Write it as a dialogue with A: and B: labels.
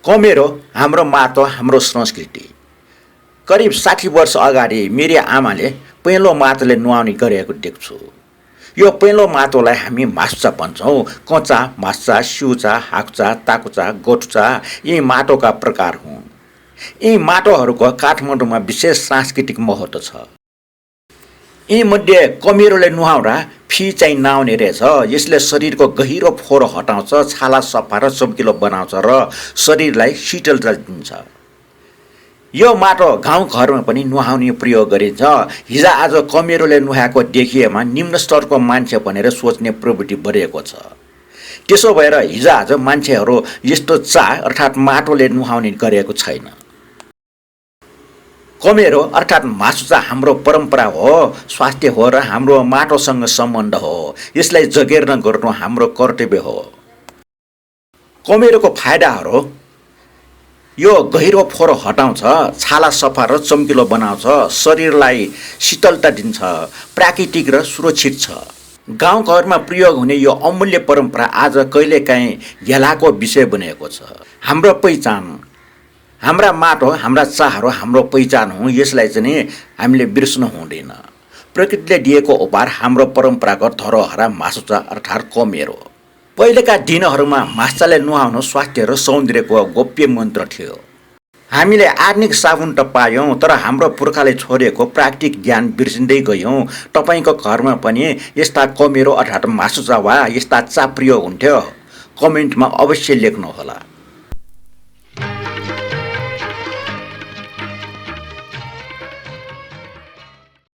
A: कमेरो हाम्रो माटो हाम्रो संस्कृति। करिब 60 वर्ष अगाडि मेरी आमाले पहेँलो माटोले नुहाउने गरेको देख्छु। यो पहेँलो माटोलाई हामी मासुचा भन्छौँ। कच्चा, मास्चा, सिउचा, हाक्चा, ताकुचा, गोठुचा यी माटोका प्रकार हुन्। यी माटोहरूको काठमाडौँमा विशेष सांस्कृतिक महत्त्व छ। यी मध्ये कमेरोले नुहाउँदा फी चाहिँ नआउने रहेछ। यसले शरीरको गहिरो फोहोर हटाउँछ, छाला सफा र चम्किलो बनाउँछ र शरीरलाई शीतलता दिन्छ। यो माटो गाउँघरमा पनि नुहाउने प्रयोग गरिन्छ। हिजोआज कमेरोले नुहाएको देखिएमा निम्न स्तरको मान्छे भनेर सोच्ने प्रवृत्ति बढेको छ। त्यसो भएर हिजोआज मान्छेहरू यस्तो चाह अर्थात् माटोले नुहाउने गरेको छैन। कमेरो अर्थात् मासुचा हाम्रो परम्परा हो, स्वास्थ्य हो र हाम्रो माटोसँग सम्बन्ध हो। यसलाई जगेर्ना गर्नु हाम्रो कर्तव्य हो। कमेरोको फाइदाहरू: यो गहिरो फोहोर हटाउँछ, छाला सफा र चम्किलो बनाउँछ, शरीरलाई शीतलता दिन्छ, प्राकृतिक र सुरक्षित छ। गाउँघरमा प्रयोग हुने यो अमूल्य परम्परा आज कहिलेकाहीँ हेलाको विषय बनेको छ। हाम्रो पहिचान, हाम्रा माटो, हाम्रा चाहहरू हाम्रो पहिचान हो। यसलाई चाहिँ हामीले बिर्सनु हुँदैन। प्रकृतिले दिएको उपहार हाम्रो परम्परागत धरोहर मासुचा अर्थात् कमेरो। पहिलेका दिनहरूमा माछाले नुहाउनु स्वास्थ्य र सौन्दर्यको गोप्य मन्त्र थियो। हामीले आधुनिक साबुन त पायौँ, तर हाम्रो पुर्खाले छोडेको प्राकृतिक ज्ञान बिर्सिँदै गयौँ। तपाईँको घरमा पनि यस्ता कमेरो अर्थात् मासुचा वा यस्ता चा प्रयोग हुन्थ्यो? कमेन्टमा अवश्य लेख्नुहोला।